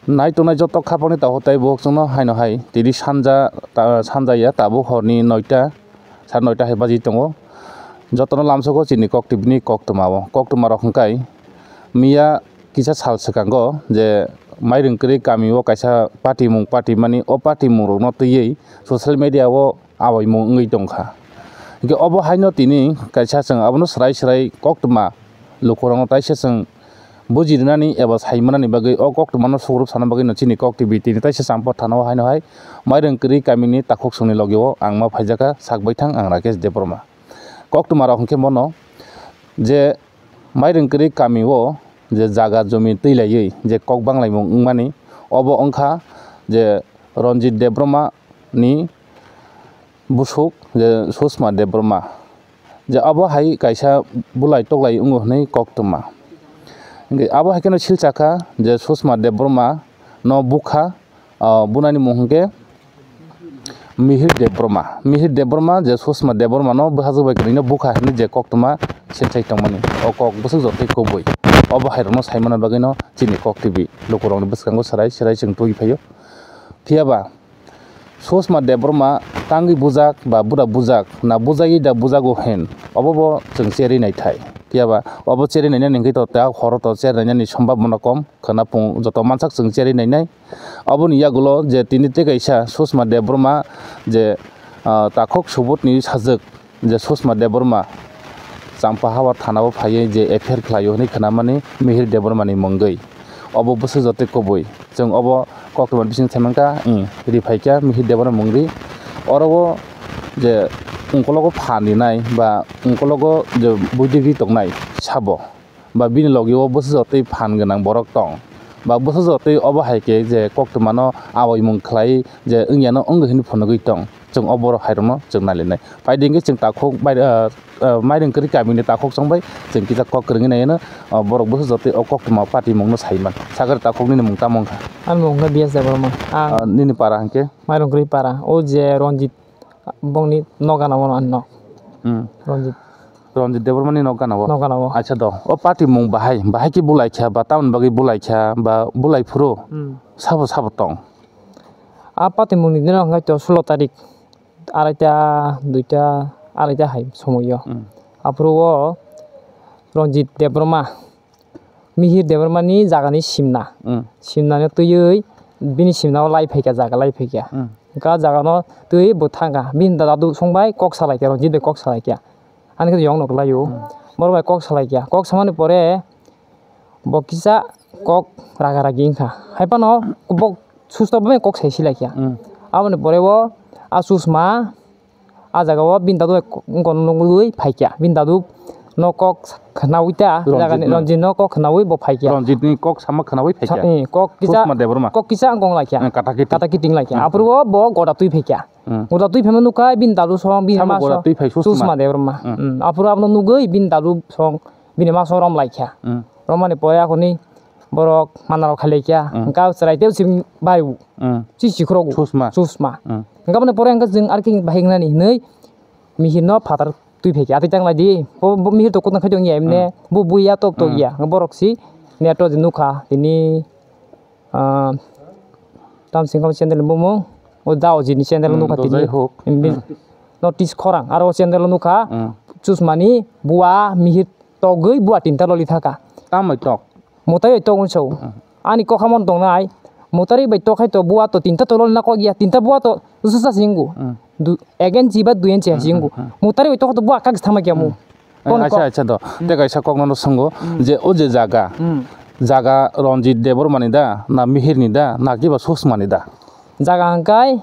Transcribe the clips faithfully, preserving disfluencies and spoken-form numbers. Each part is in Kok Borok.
Nai tongnai joto khapangni takhuk tei bukhuk chwngno haino hai tini sanja, ta-, sanja ya tabuk horni noita, sare noita hai baji tongo. Jotono lamsogo chini Kok T V ni koktwma o. Koktwma rok hwnkhe miya kisa sal swkango je Mairung kwrwi kami o kaisa party mung party mani, o party mung rokno twiwi social media o awaimung wngwi tongkha. Hwnkhe obo haino tini kaisa chwng abono swrai swrai koktwma lukurokno taisa chwng buji rwnani eba sai manani bagwi o koktwmano sugrwp sana bagwino chini Kok T V tini taisa Champar thana o haino hai Mairung kwrwi kamini takhuk chwngni logi o ang ma phaijakha sak baithang ang Rakesh Debbarma. Koktwma rok hwnkhe bono je Mairung kwrwi kami o je jaga jumi twi laiwi je kok banglaimung wngmani obo wngkha je Ranjit Debbarma ni busuk je Susma Debbarma, je abo hai kaisa bulai toklai wngo hwnwi koktwma. Hwnkhe abo hai kheno silchakha je Susma Debbarma no bukha, ah, bunani mung hwnkhe Mihir Debbarma. Mihir Debbarma je Susma Debbarma no bwsajwk bai kwrwino bukha hwnwi je koktwma silchai tongmani. O kok bwswk jotoi kubui. Obo hai rokno saimana bagwino chini Kok T V lukurokni bwskango swrai swrai chwng twi phaio. Phiyaba Susma Debbarma tangwi bujak ba bura bujak na bujagwi da bujago hin, obo bo chwng cherwi naithai. Phiyaba obo cherwi nainani hwnkhe to ta horo to cherwi nainani sombhabona kom, khwna pung joto mansak chwng cherwi nainai. Oboni yagulo je tini tei kaisa Susma Debbarma je, ah, takhuk subutni sajwk, je Susma Debbarma Champahawa thana o phaiwi je F I R khlaio hwnwi khwnamani Mihir Debbarmani mungwi. Obo bwswk jotoi kubui. Chwng obo koktwma bising thaimankha, hmm, ri phaikha Mihir Debbarma mungwi. Oro o je ungkologo phan rinai ba ungkologo je buidigi tongnai sabo. Ba bini logi o bwsajak tei phan gwnang borok tong, ba bwsajak tei obo hai khe je koktwmano awaimung khlai je wngya no wngwi hwnwi phunugwi tong, chwng o borok hai rokno chwng nailainai. Paidi hwnkhe chwng takhuk bai, ah, ah, Mairung kwrwi kamini takhuk chwng bai chwng kisa kok kwrwngwi nai no, ah, borok bwsajak tei o koktwma patimung no sai man. Sakhe takhuk nini mung tamo wngkha? Ani mung wngkha B S Debbarma. Ang Ah, nini para hwnkhe? Mairung kwrwi para. O je Ranjit Bongni nok gana o ani nok. Hmm. Ranjit. Ranjit Debbarmani nok gana o. Nok gana o. Acha do. O party mung bahai, bahai ki bulai kha ba tamoni bagwi bulai kha ba bulai phuru. Hmm. Sabo sabo tong. A party mung ni dino hwnkhe to sulo tarik araita, duita, araita hai somoyo. Hmm. Aphuru o Ranjit Debbarma. Mihir Debbarmani jagani simna. Mm. Simnano twiwi bini simnao lai phaikha, jaga lai phaikha. Mm. Hwnkhe o jagano twiwi bo thangkha. Bini dadu songbai kok salaikha, Ranjit bai kok salaikha. Ani khe yong nok laio. Mm. Borok bai kok salaikha. Kok samani pore bo kisa kok raga ragi wngkha. Haiphano bo susto bai kok sai silaikha. Mm. Aboni pore bo a chusma Ah jaga o bini dadu wngkha nugwi phaikha. Bini dadu no kok khnaui ta, Ranjit jagani no. Ranjit no kok khnaui bo phaikha. Ranjit ni kok sama khnaui phaikha. Sa-, eh, kok kisa, Susma Debbarma. Kok kisa wngkong laikha. Eh, kata kiting. Kata kiting laikha. Hmm. Aphuru o bo goda twi phaikha. Hmm. Goda twi phaima nukha bini dadu song, bini Samo ma goda song. Twi phai Susma. Susma Debbarma. Hmm. Hmm. Aphuru abono nugwi bini dadu song, bini ma song rom laikha. Hmm. Romani pore akhoni borok manarok khailai kya, mm, hwnkha chwrai tei simi bai u. Mm. Chi chikhrogo. Chusma. Chusma. Mm. Hwnkha boni pore hwnkha chwng arkhe bahai wngnani hinwi mihirno phatar twi phaikha. Atwi tanglai di. Bo, bo mihir to kotong khaito wngya emne. Mm. Bo buya top to, mm, ya. Borok si neto je nukha tini, ah, tam singkam channel bumung. O da o jini channel, mm, nukha to tini. Jai hok. Bin-, mm, notice khorang. Aro channel nukha. Mm. Chusmani bua mihir togwi bua tinta loli thaka. Tambai tok. Mwtai bai tok wngso. Hmm. Ani kok hamon tongnai. Mwtai bai tok hai to bua to tinta to loli na kok ya. Tinta bua to ususa singu. Hmm. Du, egen jiba duyen che, hmm, singu. Hmm, hmm. Mwtai bai tok to bua kak thama kya mu. Hmm. Kono acha, kok. Acha do. Hmm. Te kaisa kok no songo, hmm, je o je jaga. Hmm. Jaga Ranjit Debbarma ni da, na Mihir ni da, na kiba Susma ni da? Jaga hwnkhe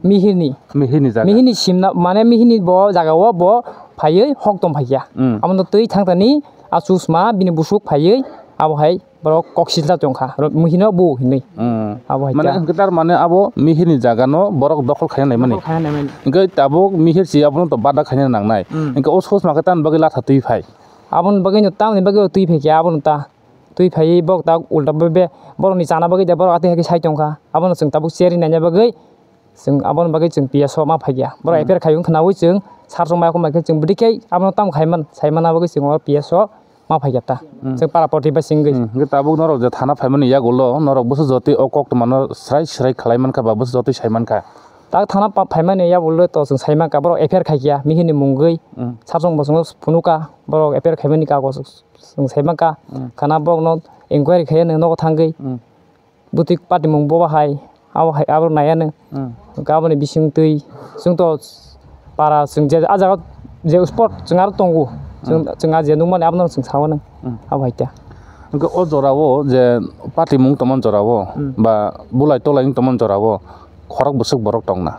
Mihirni. Mihirni jaga. Mihirni simna, mane Mihirni bo jaga o bo phaiwi hok tong phaikha. Mm. Amo no twi thangtani a chusma bini busuk phaiwi abo hai borok kok silsa tongkha. Ro-, Mihirno bu hinwi. Mm. Abo hai mane ta. Hwnkhe tar mane abo Mihirni jaga no borok dokhol khaina naimani. Dokhol khaina naimani. Hwnkhe tabuk Mihir si abono to bada khaina nangnai. Mm. Hwnkhe o chusma khe tamni bagwi latha twi phai. Aboni bagwi no tamni bagwi o twi phaikha abono ta. Twi phaiwi borok ta ulta be, be borokni chana bagwi de borok atwi hai khe sai tongkha. Abono chwng tabuk cherwi naina bagwi chwng aboni bagwi chwng P S o ma phaikha. Borok, hmm, F I R khai wng khnaui chwng sar chwng mai khum bai khe chwng bwdwi khe abono tamo khai man, sai mana bagwi chwng o P S o ma phaikha ta. Hmm. Chwng para protibasi wngwi. Hmm. Hwnkhe tabuk norok je thana phaimani yagulo norok bwswk jotwi o koktwmano srai srai khlai mankha ba bwswk jotwi sai mankha. Tak thana pa-, phaimani yagulo to chwng sai mankha, borok F I R khaikha mihini mungwi. Hmm. Sajwk bosongo phunukha, borok F I R khaimani kagoj chwng sai mankha. Hmm. Khana borokno inquiry khaiya nwng nogo thangwi. Hmm. Bwtwi patimung bo bahai, abo hai, abo naiya nw. Hmm. Hwnkhe aboni bising twi chwng to para chwng je ah jaga je spot chwng aro tongo. Chwng, hmm, chwng ah je nukmani abono chwng sao nw. Hmm. Abo hai ta. Hwnkhe o jorao je patimung tongmani jorao, hmm, ba bulai tolai wng tongmani jorao khorok bwswk borok tongna?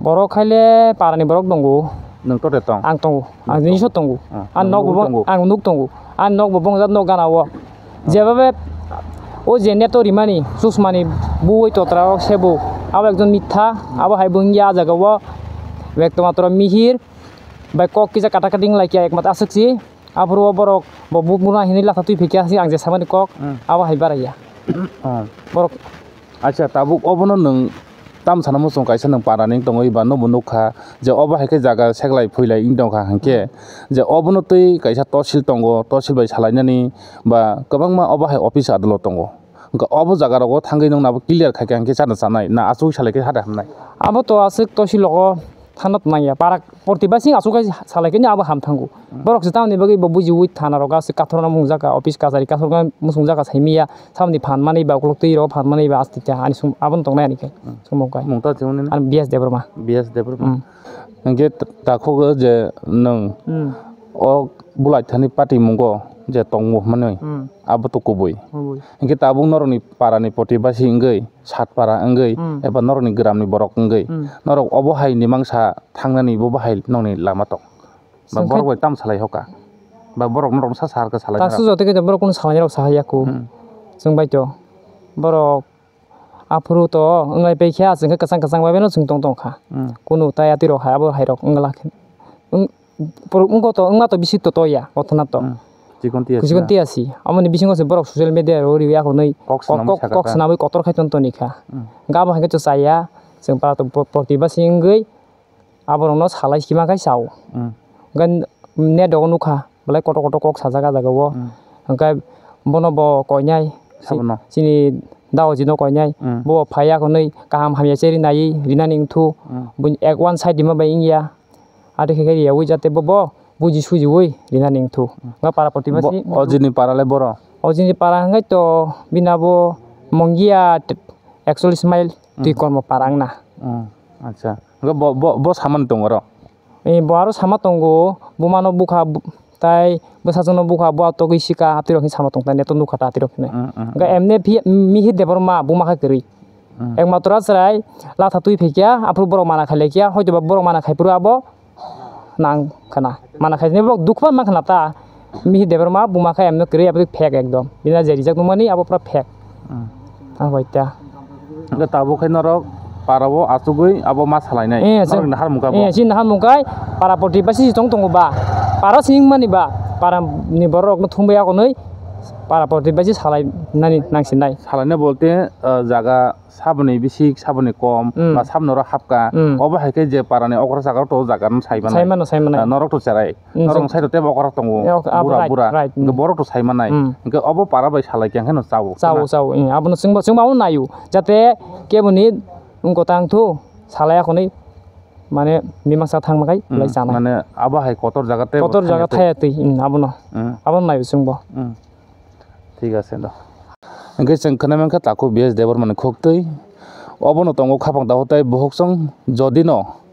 Borok khaile parani borok tongo. Nwng to de tong? Ang tongo. Ang nwng niso tongo. Tongo. Ah, ang nok bo bong-, tongo. Ang nuk tongo. Ang nok bo bongjak nok gana o. Ah. Jebabe o je neto rimani, chusmani buwi totra o sebo. Abo ekjon mitha, abo hai bo wngya ah jaga o. Bek toma tora mihir, bai kok kisa kata kati wng laikya ekmat aswk si. Aphuru o borok bo buk muna hinwi latha twi phikya si ang je samani kok, hmm, abo hai baraya. Hmm. Borok. Acha, tabuk obono nwng tam sana muchung kaisa nwng parani wng tongwi ba nwngbo nukha je obo hai khe jaga seklai phuilai wng tongkha hinkhe je obono twi kaisa tosil tongo, tosil bai salainani ba kwbangma obo hai office adolo tongo. Hwnkhe obo jaga rogo thangwi nwng abo clear khaikha hinkhe chana chanai na achugwi salai khe hada hamnai? Abo to aswk tosil rogo thana nangya, para protibasi aswk khe salai khe abo ham thango. Hmm. Borok se tamoni bagwi bo bujiwi thana rogo aswk kathorna mungjakha, office kachari kathorna muchungjak saimiya, tamoni phan manwi ba ukulok twi rogo phan manwi ba aswk khe ani sum-, abono tongnai ani khe. Hmm. Sumung kai. Mung ta chimoni na? Ani B S Debbarma. B S Debbarma. Hmm. Hwnkhe t-, takhugo je nwng, hmm, o bulai thani party mungo je tongmo hwnwi, hmm, abo to kubui. Kubui. Hwnkhe tabuk norokni parani protibasi wngwi, satpara wngwi, hmm, eba norokni gramni borok wngwi, hmm, norok obo hai ni mangsa thangnani bo bahai nokni lama tong? Ba chwng borok khai- bai tam salai hoka? Ba borok norok sa sar khe salai. Tasu joto khe borok kunu salai rok sahai ya ku. Hmm. Chwng bai to borok aphuru to wnglai pai kha, chwng khe kwchang kwchang bai no chwng tong tong kha. Hmm. Kunu tai atwi rok hai abo hai rok wngla khe. Wng-, por-, wngko to wngma to bisi to to ya, kothona to. Hmm. Chikon tiya si. Chikon tiya si. Amoni bisingo se borok social media ro ri ya konwi kok kok, swnamwi kok, saka kok ta. Swnamwi kotor khai ton toni kha. Hmm. Gabo hai khe to chaya, chwng para to po-, protibasi wngwi aborokno salai sima khai sao. Hmm. Hwnkhe net rogo nukha, belai kotor kotor kok sajak ah jaga o. Hmm. Hwnkhe bono bo koinai, si-, sabono. Chini daojino koinai, hmm, bo phaiya konwi kaham hamya cherwi naiwi rinani wngthu. Hmm. Buini ek one side rima bai wngya. Ate khe khe riyaui jate bo, bo buji sujiui rinani wngthu. Hmm. Hwnkhe para protibasi. Bo, o jini para le boro? O jini para hwnkhe to bini abo Mongia t-, ekchollis mile twi, hmm, kormo para wngna. Hmm. Acha. Hwnkhe bo, bo, bo samani tongo oro? Eh, bo aro sama tongo, bumano bukha bu-, tai bwsajwkno bukha, bo atogwi sika, atwirok hinwi sama tong ta, neto nukha ta atwirok hinwi. Mm, mm, hwnkhe mm. Emne phi-, Mihir Debbarma buma khe kwrwi. Mm. Ekmatro chwrai latha twi phaikya, aphuru borok mana khailaikhya, hoitoba borok mana khaiphuru abo nang khna. Mana khainai borok dukhuman man khna ta. Mihir Debbarma buma khe emno kwrwi, abo fake ekdom. Bini je rijak nukmani abo pura fake. Hmm. Abo ta. Hwnkhe tabuk khe norok para o achugwi abo ma salainai. Eh, norok chwng-, nahar mungkha bo. Eh, chini nahar mungkhai para protibasi tong tongo ba. Para singmani ba. Para ni borok rokno thumbai akonwi para protibasi salai nani nangsinai. Salaina bolte, ah, jaga saboni bisik, saboni kom, mm, ba saboni oro hapka, mm, obo hai khe je parani okra sakao to jaga no sai manai. Sai mano, sai manai. Ah, norok to cherai. Mm, norok sai to tebo okra tongo. Eh, ok, abo bura, right, bura. Right, mm. Hwnkhe borok to sai manai. Mm. Hwnkhe obo para bai salai khe hwnkhe no chao. Chao, chao, mm. Abono chwngbo, chwngbo abono naio. Jate keboni wngkotang thu salai akhonwi mane mimangsa thangma khai, mm, lai chanai. Mane abo hai kotor jaga tebo. Kotor jaga thaya twi, mm, abono. Mm. Abono naio chwngbo. Mm. Thik ase do. Hwnkhe chwng khwnai mankha takhuk B S Debbarmani khuktwi. Obono tongo khapang takhuk tai bukhuk song jodi no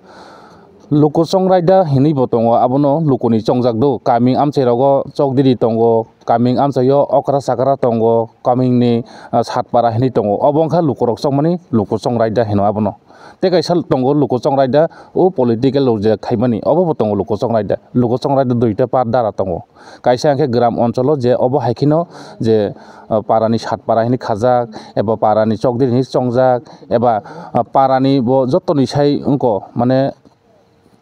luku chongraida hinwi bo tongo, abono lukuni chongjak do. Kaming amchai rogo chokdiri tongo, kaming amchai o okra chakra tongo, kaming ni, ah, satpara hinwi tongo. Obo wngkha lukurok chongmani luku chongraida hino abono. Tei kaisa tongo luku chongraida, o political rok je khaimani, obo bo tongo luku chongraida. Luku chongraida duita part dara tongo. Kaisa hwnkhe gram oncholo je obo hai kheno je, ah, parani satpara hinwi khajak, eba parani chokdiri hinwi chongjak, eba, ah, parani bo jotoni sai wngko, mane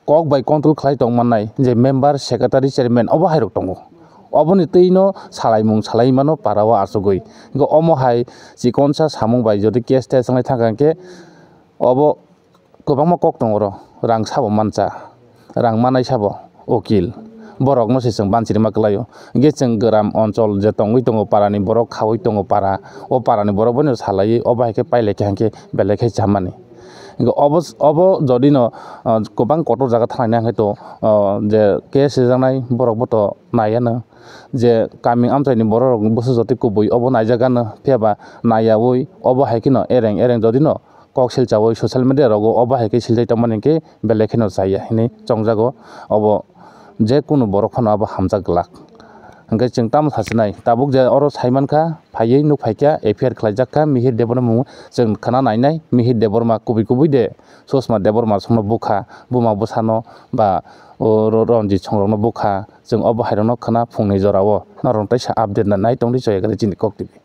kok bai control khlai tong mannai je member, secretary, chairman obo hai rok tongo. Oboni twi no salaimung salaimano para o achugwi. Hwnkhe omo hai chikonsa samung bai jodi case test wnglai thangkha hwnkhe obo kwbangma kok tongo oro, rang sabo mancha, rang manai sabo ukil, Borokno se chwng banchirima kwlaio. Hwnkhe chwng gram onchol je tongwi tongo, parani borok khaui tongo para, o parani borok bono salaiwi obo hai khe pailai khe hwnkhe belai khe chamani. Hwnkhe obo, obo jodino, ah, kwbang kotor jaga thangnaina hwnkhe to, ah, je case rijaknai borok bo to naiyano. Je kami amchaini borok rok bwsajwk twi kubui obo naijakgano, phiyaba naiyaui obo hai kheno ereng ereng jodino kok silchaui social media rogo obo hai khe siljai tongmani hwnkhe belai kheno chaya hinwi chongjago. Obo je kunu borok phano abo hamjak glak. Hwnkhe chwng tamo sasinai, tabuk je oro saimankha, phaiwi nuk phaikha, F I R khlaijakkha Mihir Debbarma mung, chwng khna nainai, Mihir Debbarma kubui kubui de Susma Debbarma songno bukha, buma bwsano ba o Ro-, Ranjit songrokno bukha, chwng obo hairokno khna phungni jorao. Norok teisa update na nai tongdi Joya Gari chini Kok T V.